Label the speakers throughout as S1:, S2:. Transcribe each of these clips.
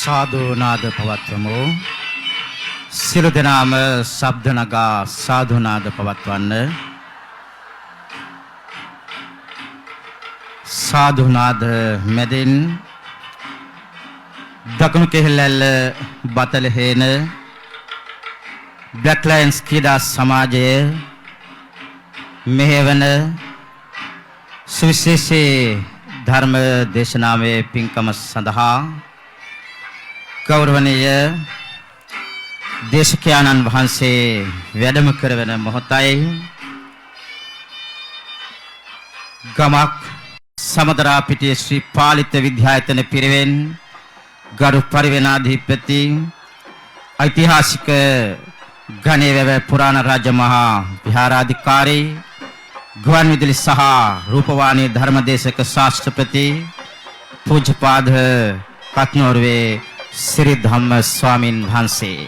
S1: සාදු නාද පවත්වමු. සියලු දෙනාම ශබ්ද නගා සාදු නාද පවත්වන්න. සාදු නාද මැදින් දකුණු කෙහෙල්ඇල්ල බතලහේන බ්ලැක් ලයන්ස් ක්‍රීඩා සමාජය මෙහෙවන සුවිශේෂී ධර්ම දේශනාවේ පින්කම සඳහා ගෞරවනීය දේශකයාණන් වහන්සේ වැඩම කරවන මොහොතයි. ගමක් සමදරාපිටිය ශ්‍රී පාලිත විද්‍යායතන පිරිවෙන් ගරු පරිවෙනාධිපති ඓතිහාසික ගණේවැව පුරාණ රාජ මහා විහාරාධිකාරී ගුවන් විදුලි සහ රූපවාහිනී ධර්මදේශක ශාස්ත්‍රපති පූජ්‍යපාද කත්නෝරුවේ සිරි ධම්ම ස්වාමින් වහන්සේ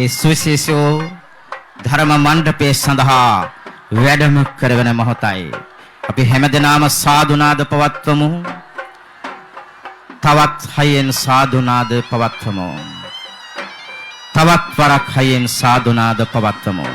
S1: ඒ සුවිශේෂ ධර්ම මණ්ඩපයේ සඳහා වැඩම කරවන මොහොතයි. අපි හැමදෙනාම සාදු නාද පවත්වමු. තවත් හයියෙන් සාදු නාද පවත්වමු. තවත් වරක් හයියෙන් සාදු නාද පවත්වමු.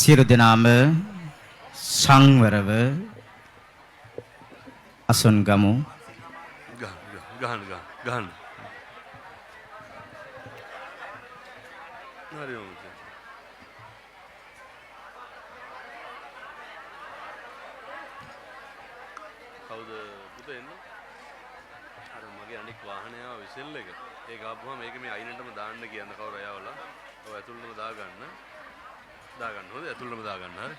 S1: සියලු දෙනාම සංවරව අසුන් ගමු.
S2: ගහන්න ගහන්න ගහන්න ගහන්න. හරි ඔව්. කවුද පුතේ එන්නේ? අර මගේ අනික් වාහනය ආව විසෙල් එක. ඒක ආපුවම මේක මේ අයිනටම දාන්න කියන්න කවුරු යවලා. ඔව් ඇතුළටම දාගන්න. දාගන්න හොඳ ඇතුළටම දාගන්න හරි.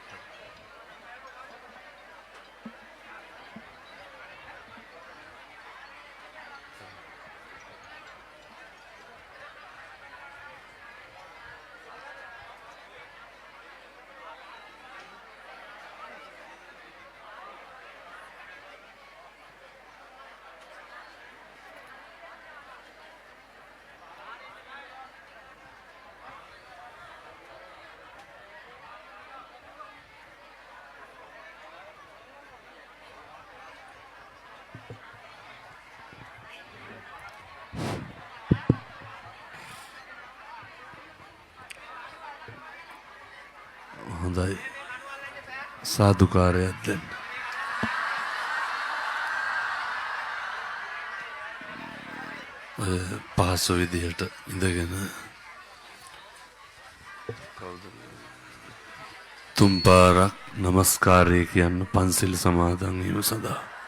S2: හොඳයි. සාදුකාරයක් දෙන්න. ඔය පහසු විදිහට ඉඳගෙන කවුද තුන් පාරක් නමස්කාරය කියන්න පන්සිල් සමාදන් වීම සඳහා.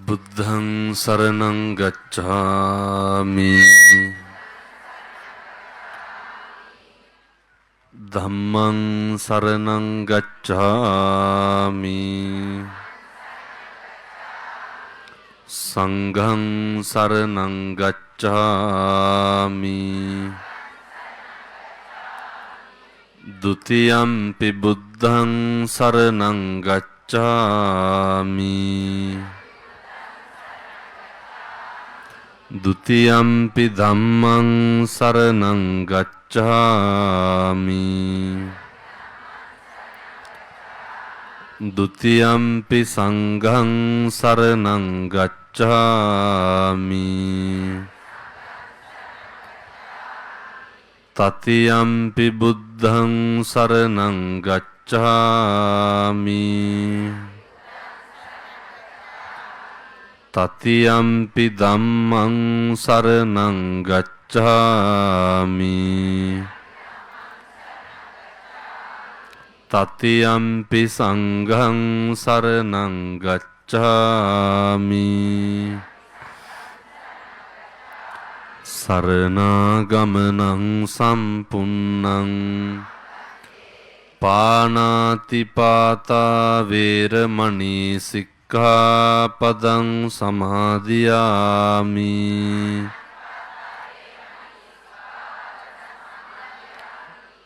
S2: බුද්ධං සරණං ගච්ඡාමි, ධම්මං සරණං ගච්ඡාමි, සංඝං සරණං ගච්ඡාමි. ဒ ුතියම්පි බුද්ධං සරණං ගච්ඡාමි, ဒ ුතියම්පි ධම්මං සරණං ගච්ඡාමි, ဒ ුතියම්පි සංඝං සරණං ගච්ඡාමි, තතියම්පි බුද්ධං සරණං ගච්ඡාමි, තතියම්පි ධම්මං සරණං ගච්ඡාමි, තතියම්පි සංඝං සරණං ගච්ඡාමි. සරණාගමනං සම්පුන්නං, පාණාති පාතා වේරමණී සික්ඛාපදං සමාදියාමි.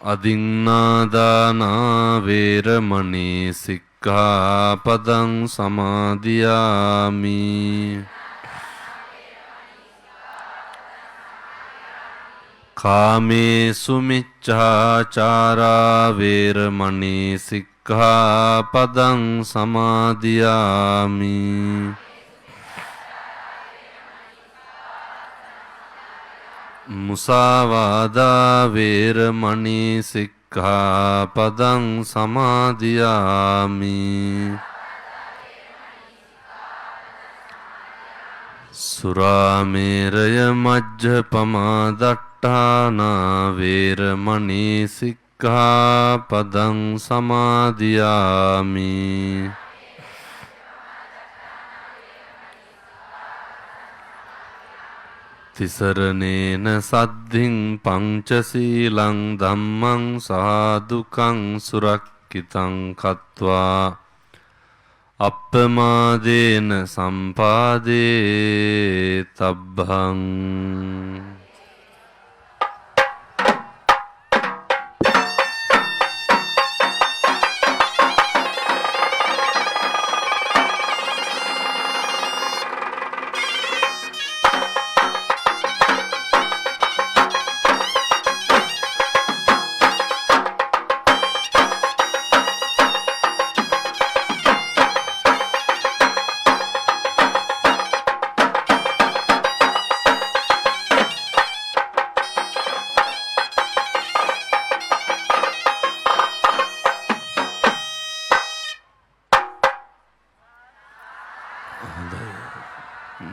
S2: අදින්නාදානා වේරමණී සික්ඛාපදං සමාදියාමි. කාමේසු මිච්ඡාචාරා වේරමණී සික්ඛාපදං සමාදියාමි. මුසාවාදා වේරමණී සික්ඛාපදං සමාදියාමි. සුරාමේරය මජ්ජපමා දට්ඨානා වේරමණී සික්ඛාපදං සමාදියාමි. තිසරණේන සද්ධින් පංචශීලං ධම්මං සාදුකං සුරක්ඛිතං කତ୍වා අප්පමාදේන සම්පාදේ තබ්බං.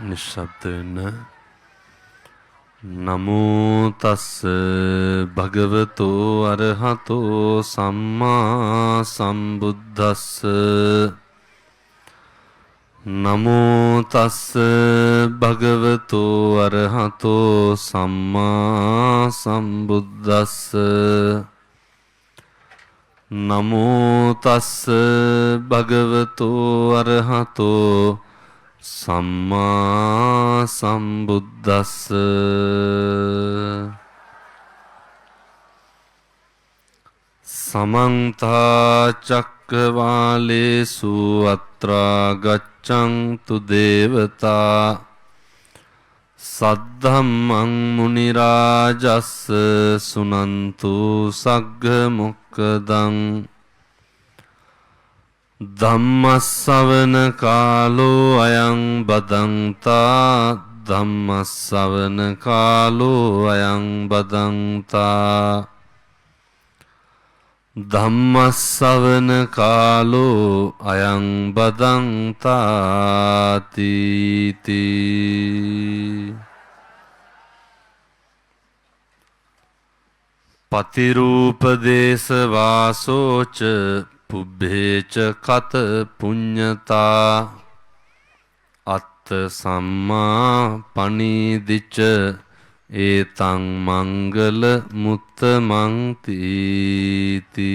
S2: නිශ්ශබ්ද වෙන්න. නමෝ තස්ස භගවතෝ අරහතෝ සම්මා සම්බුද්දස්ස. නමෝ තස්ස භගවතෝ අරහතෝ සම්මා සම්බුද්දස්ස. නමෝ තස්ස භගවතෝ අරහතෝ සම්මා සම්බුද්දස්ස. සමන්ත චක්කවාලේසු අත්‍රා ගච්ඡන්තු දේවතා සද්ධම්මං මුනි රාජස්ස සුනන්තු සග්ග මොක්කදං. ධම්මස්සවන කාලෝ අයං බදන්තා ධම්මස්සවන කාලෝ අයං බදන්තා ධම්මස්සවන කාලෝ අයං බදන්තා තීති. පතිරූපදේශ වාසෝච පුබ්බේච කත පුඤ්ඤතා අත්ත සම්මා පනීදිච ඒතං මංගල මුත්තමං තීති.